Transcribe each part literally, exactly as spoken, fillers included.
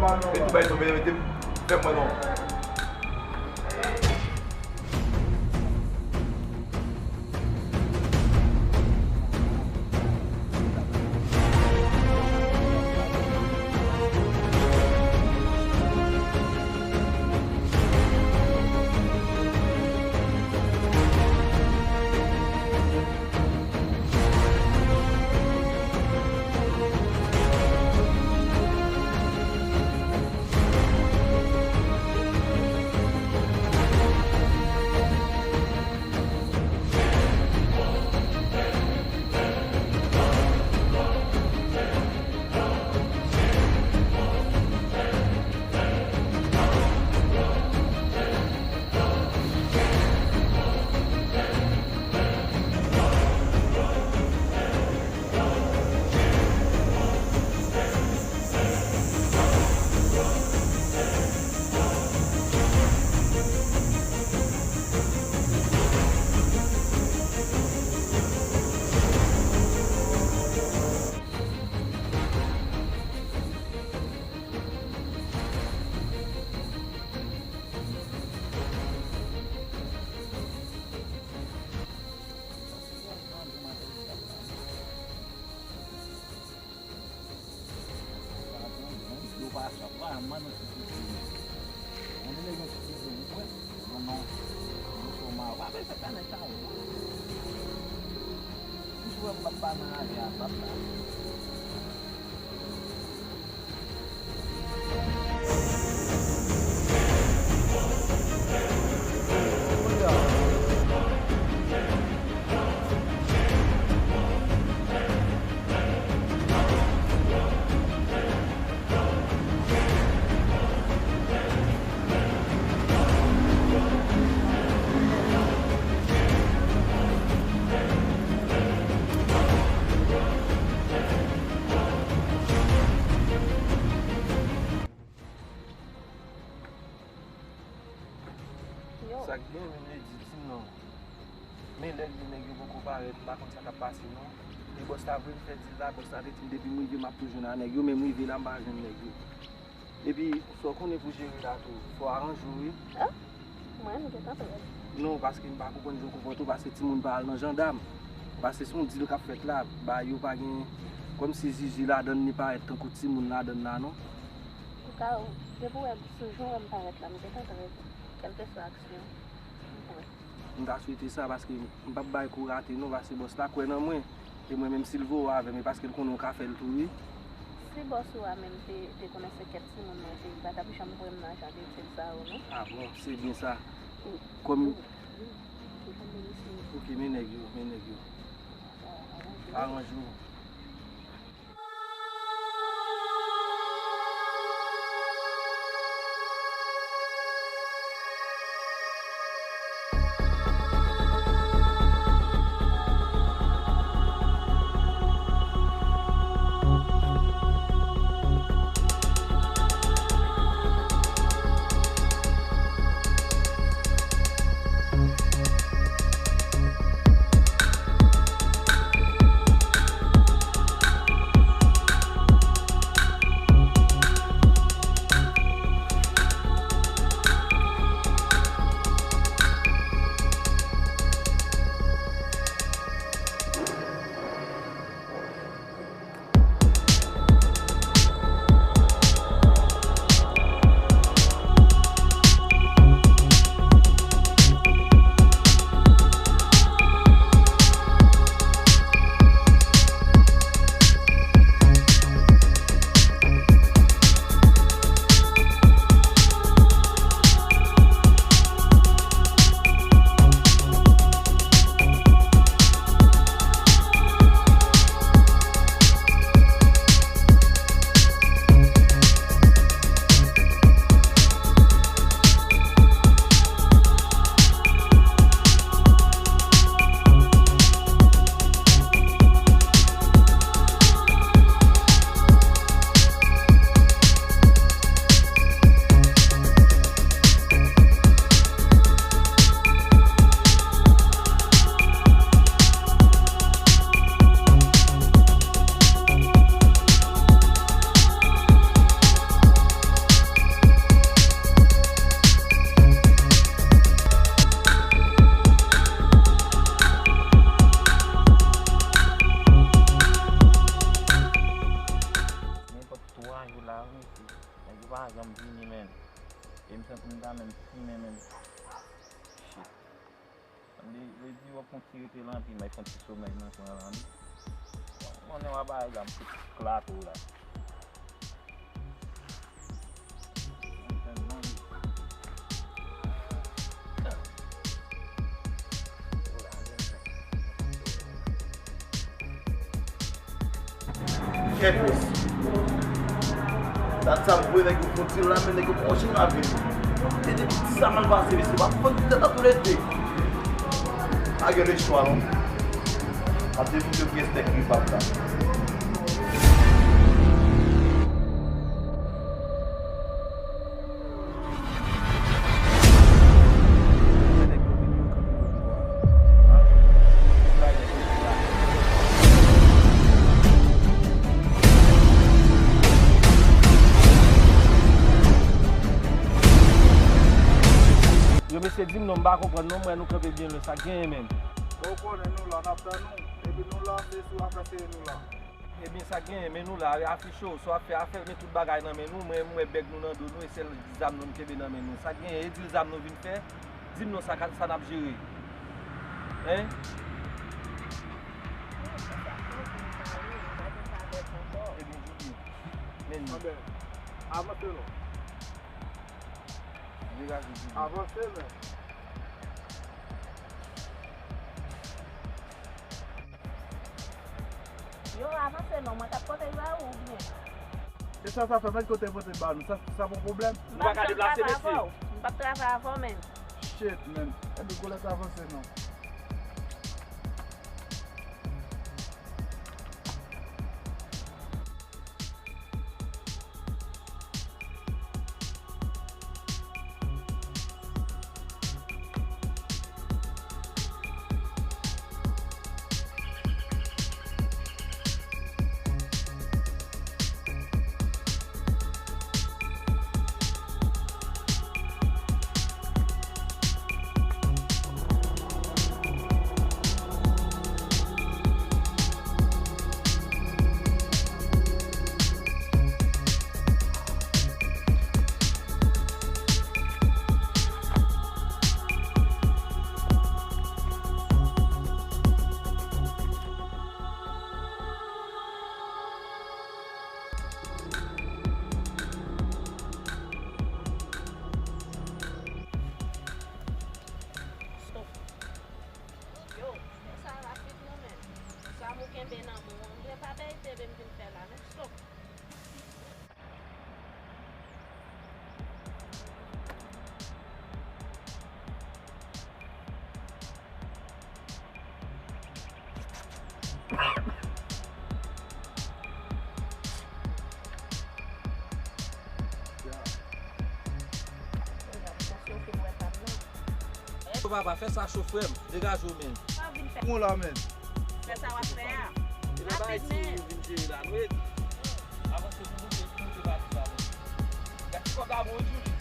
Mete bay tonbe, mete fè mwen non. Sa k gen, men, Lady, di m non. Men lè l gen nèg yo poko parèt, m pa konn sa k ap pase non. E bòs la vre m fè dil la, bòs la te di m depi m rive m ap tou jwenn a nèg yo, men m rive la m pa jwenn nèg yo. Epi sa w konnen pou jere la tou, fò w aranje w wi. Ah, mwen m gentan prè. Non, paske m pa konprann jan w konpòte w, paske timoun pa al nan jandam. Paske se yon dil k ap fèt la, ba yo pa gen, kòmsi Jiji ladann li parèt tankou timoun ladann la non. Antouka, depi w wè m sou jan w wè m parèt la, m gentan prè. Kèlkeswa aksyon, m prè. M ta swete sa, paske m p ap bay kou rate non, paske bòs la kwè nan mwen. E mwen menm si l voye w avè m, e paske l konnen w ka fè l tou wi. Si bòs ou a menm te, te konnen se kèk timoun mwen te, li pa t ap janm voye m nan jan de dil sa yo non. Ah bon, se byen sa. Wi. Kòm... Wi, wi. Li janm vini si. Ok, men nèg yo, men nèg yo. Aranje w. Fon ti rete lan, epi mwen fon ti somèy nan kwen lan wi. Konnen w a bay la, m sou klato la. Kèt, mesye. Dat sa m voye nèg yo fon ti la, men nèg yo pa janm vini. E depi ti sa mal pase, mesye, m ap fon ti tèt a toulède. Pa gen lechwa, non. M ap demontre pyès tèt li p ap la. Yo, mesye, di m non, m pa konprann non, m wè nou kanpe byen lwen, sa k genyen menm? Bon, ou konnen nou la, n ap tann ou. Epi nou la, se sou afè serye nou la. Ebyen, sa k genyen, men nou la, afiche w, sa w ap fè, afè, men tout bagay nan men nou, mwen, m wè bèg nou nan do nou, e sèl zam nou n kenbe nan men nou. Sa k genyen, e dil zam nou vin fè, di m non sa, sa n ap jere. Hein? Ebyen, Jimmy, men nou. Anben, avanse non. Degaje, Jimmy. Avanse, men. Yo, avanse non, mwen t ap pote yo ba ou oubyen? E sa sa fè, mèt kote pote ba nou, sa, sa pa pwoblèm? Nou pa ka deplase, mesye. M p ap travay avè w, men. Shit, man. Ebyen, kou lè sa avanse non. Stop. Yo, fè sa rapid non, men. Zam ou kenbe nan men w, angle pa bay tebe m vin fè la, non. Stop. Yo, papa, fè sa cho, frè m. Degaje w, men. Sa w vin fè? Bon la, men. Fè sa w ap fè a. Rapid, men. Vin jere la, nou ede. Avanse pou moute, moute pati sa, men. Gad ti kòb la bon, wi, Juli.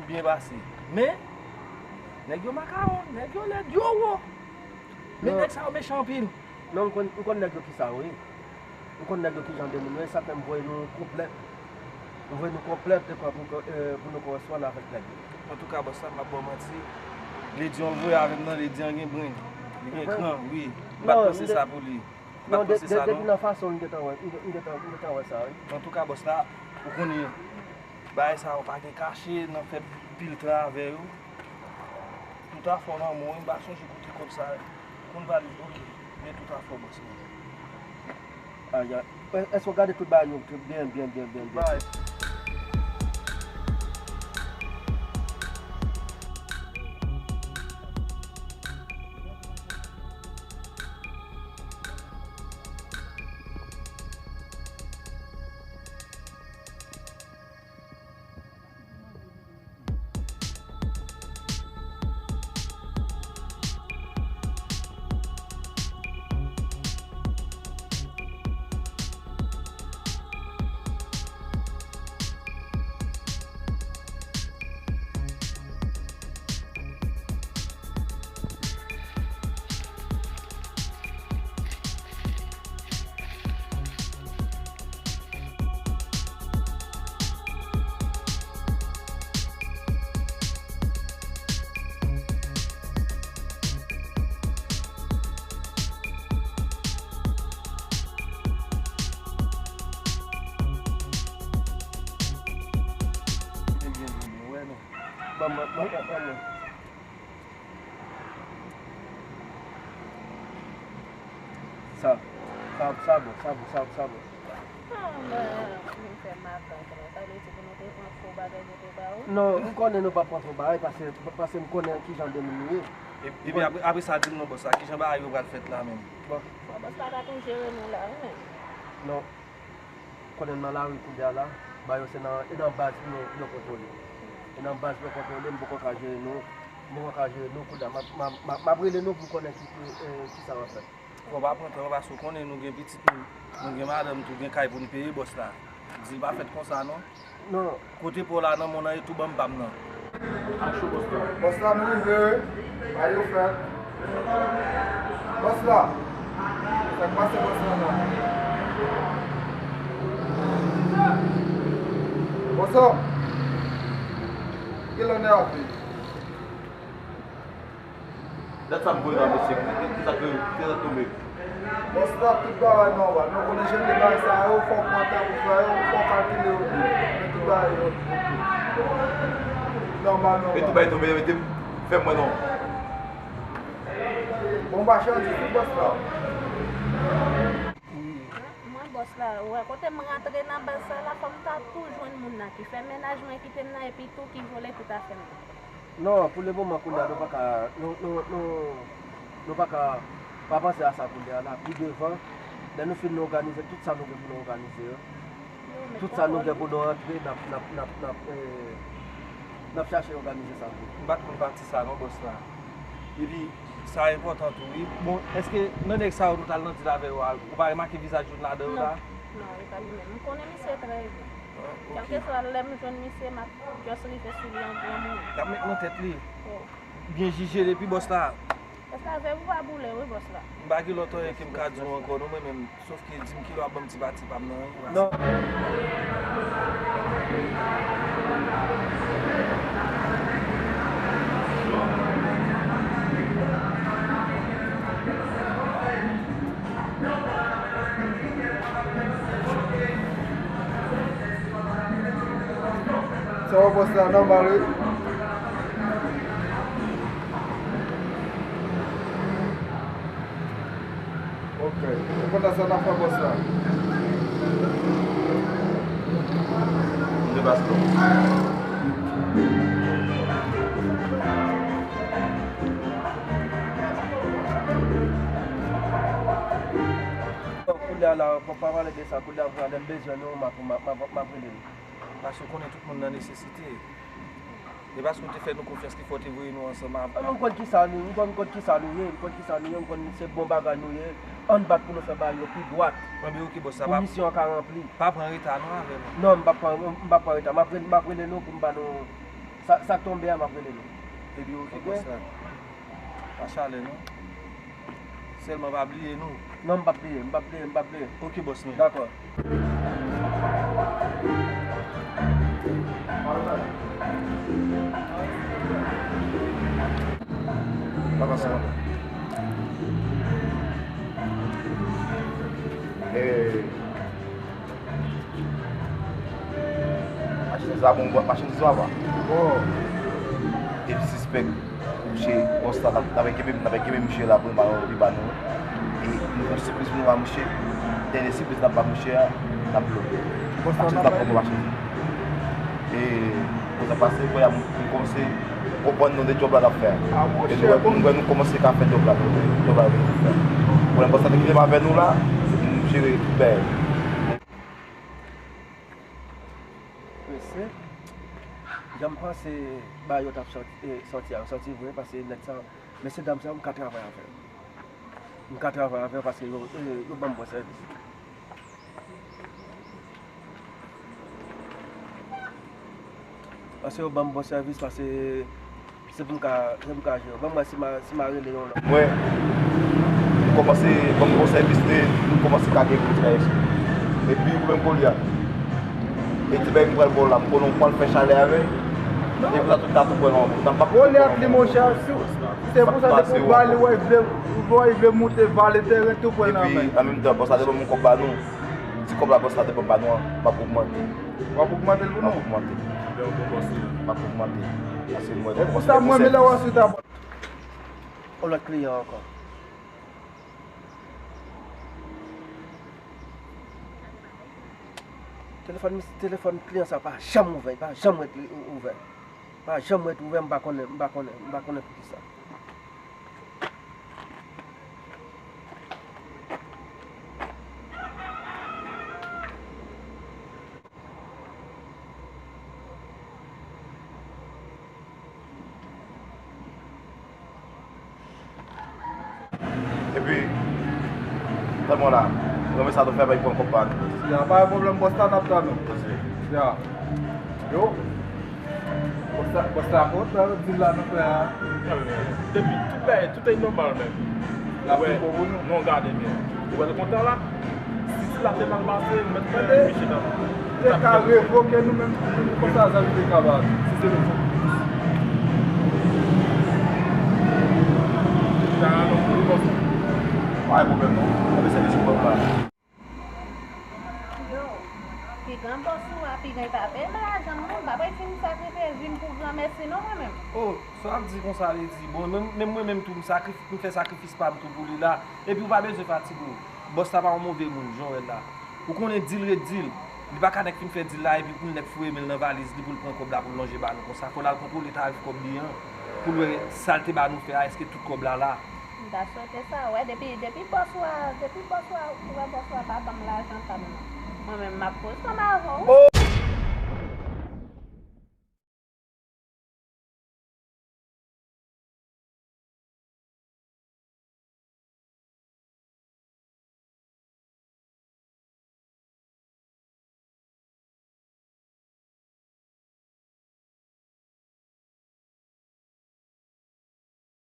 Byen pase. Men, nèg yo makawon, nèg yo lèd, yo wo. Men nèg sa yo mechan anpil. Non, m konn, m konn nèg yo kisa yo ye. M konn nèg yo kijan de moun yo ye, sa fè m voye nou konplèt. M voye nou konplèt dekwa pou, eh, pou nou koresponn avèk nèg yo. Antouka, bòs la, m ap ba w manti. Lady an voye avè m nan, Lady an gen bren. Li gen kran, wi. M pa t panse sa pou li. M pa t panse sa, non. Depi nan fason m gentan wè, m gentan, m gentan wè sa, wi. Antouka, bòs la, ou konnen, bagay sa yo pa gen kache nan fè pil travè yo. Tout afè w nan men w, m pa sonje kote kòb sa konn valiz, oke. Men tout afè w, bòs mwen. Aya, èske w gade tout bagay yo byen, byen, byen, byen, byen? Bay. Ban mwen, ban mwen, ban mwen. Sa, sa, sa bon, sa bon, sa, sa bon. Ah, men, vin fè matant lan. Sa vle di pou nou te pran fo bagay nou te ba ou? Non, m konnen nou pa pran fo bagay, paske, paske m konnen kijan de moun nou ye. E, epi apre, apre sa, di m non, bòs la, kijan bagay yo pral fèt la menm? Bon. Bon, bòs la ka tou jere nou la, wi, menm. Non. Konnen nan lari kounye a la, ba yo se nan, e nan baz pou yo, yo kontwole. E nan baz pou yo kontwole, m poko ka jere nou, m poko ka jere nou kounye a. M ap, m ap, m ap, m ap rele nou pou m konnen ki, ki, eh, kisa w ap fè. Fò w pa pran tan, paske w konnen nou gen pitit nou, nou gen madanm tou, gen kay pou n peye, bòs la. Di l pa fèt konsa non. Non. Kote pa w la nan men w nan e tou ban m pa m nan. Bòs la, nou rive. Bagay yo fèt. Bòs la. Sa k pase bòs la la? Bòs la. Ki lè nève? Dat sa m voye nan mesye, ki, ki sa k, ki sa k tonbe? Bòs la, tout bagay nòmal. Nou konnen jan de bagay sa yo, fò w pran tan pou fè yo, fò w kalkile yo byen. Men tout bagay yo oke. Nòmal, nòmal. Men tout bagay tonbe, mete m, fè m wè non. Bon machandiz wi bòs la. Mwen bòs la, wè kote m rantre nan baz sa la, fò m ta tou jwenn moun nan ki fè mennaj mwen kite m nan, epi tou ki vole tout afè m nan. Non, pou le moman, kounye a, nou pa ka, nou, nou, nou, nou pa ka, pa panse a sa kounye a la. Pi devan, lè nou fin òganize tout sa nou gen pou nou òganize yo, tout sa nou gen pou nou antre, n ap, n ap, n ap, n ap, eh, n ap chache òganize sa pou nou. M pa t konn pati sa non, bòs la. Epi, sa enpòtan tou, wi. Bon, èske nan nèg sa yo nou t al nan dil avè yo a, ou pa remake vizaj youn ladan yo la? Non, non, e pa li menm. M konnen misye trè byen. Ah, ok. Kèlkeswa lè m jwenn misye, m ap just rive sou li an granmoun. L ap met nan tèt li. Oh. Byen jije l epi bòs la. Bòs la, vèv ou pa boule wi bòs la. M pa gen lòt anyen ke m ka di w ankò non, mwen menm. Sòf ke di m kilè w ap ban m ti pati pa m nan wi. Non. Sa w bòs la nòmal wi. Ok. Ou kontan sa n ap fè bòs la? M te bas non. Kounye a la, pa, pa pale de sa, kounye a m pran lè m bezwen nou, m ap, m ap, m ap, m ap rele nou. Paske w konnen tout moun nan nesesite. E paske w te fè nou konfyans ki fè w te voye nou ansanm avè. Mwen m konn kisa nou, m konn, m konn kisa nou ye, m konn kisa nou ye, m konn se bon bagay nou ye. Ann bat pou nou fè bagay yo pi dwat. Bon, men oke, bòs, sa pou misyon an ka ranpli. Pa pran reta non avè nou. Non, m p ap pran, m p ap pran reta. M ap rele, m ap rele nou pou m ba nou Sa, sa k tonbe a, m ap rele nou. Epi, oke, bòs la. Pa chale, non. Sèlman pa bliye nou. Non, m p ap bliye, m p ap bliye, m p ap bliye. Oke, bòs mwen. Dakò. Pa pase, papa. Eh. Machandiz la bon, machandiz la pa. Bon. Epi sispèk, mouche, bòs la, n ap, n ap kenbe, n ap kenbe mouche la pou li ba nou, li ba nou. E nou gon sipriz pou nou ba mouche. Dènye sipriz n ap ba mouche a, n ap bloke. Bòs la machandiz la pran machandiz. E, pou sa pase, kounye a, m, m kòmanse konprann nou de djòb la n ap fè a. E nou wè, nou wè nou kòmanse ka fè djòb la, nou wè djòb la nou fè. Pwoblèm bòs la te kite m avè nou la, m jere tout bagay. Mesye, jan m panse bagay yo t ap sòti, eh, sòti a, yo sòti vre, paske nèg sa, mesye dam sa, m ka travay avè yo. M ka travay avè yo paske yo, eh, yo ban m bon sèvis. Paske yo ban m bon sèvis, paske se pou m ka, se pou m ka jere. Ban m wè si m a, si m a rele yon lòt. Mwen, m kòmanse, ban m bon sèvis, de, m kòmanse ka gen pou travay. Epi, ou menm kounye a, e ti bagay m pral ba w la, m konnen w pral fè chalè avè l. Epi, sa tout, sa tout pran nan, nan pa. Goliath li, monchè, si, se pou sa, depi w ba li, w vle, w vle moute vale teren, tou pran nan men. Epi, an menm tan, bòs la te ban m yon kòb ba nou. Ti kòb la bòs la te ban ba nou an, m ap ogmante. W ap ogmante l pou nou? M ap ogmante. Lè w bon bòs li. M ap ogmante. Paske mwen, e pou sa, mwen, men lè w ansuit a. On lòt kliyan ankò. Telefòn, telefòn kliyan sa pa janm ouvè, li pa janm ret li ou-, ouvè. Pa janm ret ouvè, m pa konnen, m pa konnen, m pa konnen poukisa. Epi, tèlman la, renmen sa nou fè, bay pran kòb pa nou. Ya, pa gen pwoblèm, bòs la, n ap tann ou. Mèsi. Ya. Yo. Bòs la, bòs la kontan, dil la nou fè a. Depi tout bagay, tout bagay nòmal menm. L ap pi bon pou nou. Non, gade byen. Ou wè l kontan la? Si, si l ap te mal pase, ou mèt mande. Te ka revoke nou menm, nou konsa zanmi te ka ba nou. Si se nou. Pa gen pwoblèm non. Anben sèvis pou pèp la. Yo, pigan bòs ou a, pigan pa peye m lajan m non, m pa pral fin sakrifye vi m pou granmèsi non mwen menm. Oh, sa w ap di konsa vle di, bon, menm, menm mwen menm tou, m sakrif-, m fè sakrifis pa m tou pou li la, epi w pa bezwen fatige w. Bòs la pa yon move moun, jan w wè l la. Ou konnen dil ret dil. Li pa ka nèk fin fè dil la, epi pou l nèk foure men l nan valiz li pou l pran kòb la pou l lonje ba nou konsa. Fò l al kontwole tarif kòb li an, pou l wè sa l te ba nou fè a, èske tout kòb la la. M ta swete sa, wè, depi, depi bòs ou a, depi bòs ou a, ou wè bòs ou a pa ban m lajan pa m nan. Mwen menm, m ap koz fanm avè w.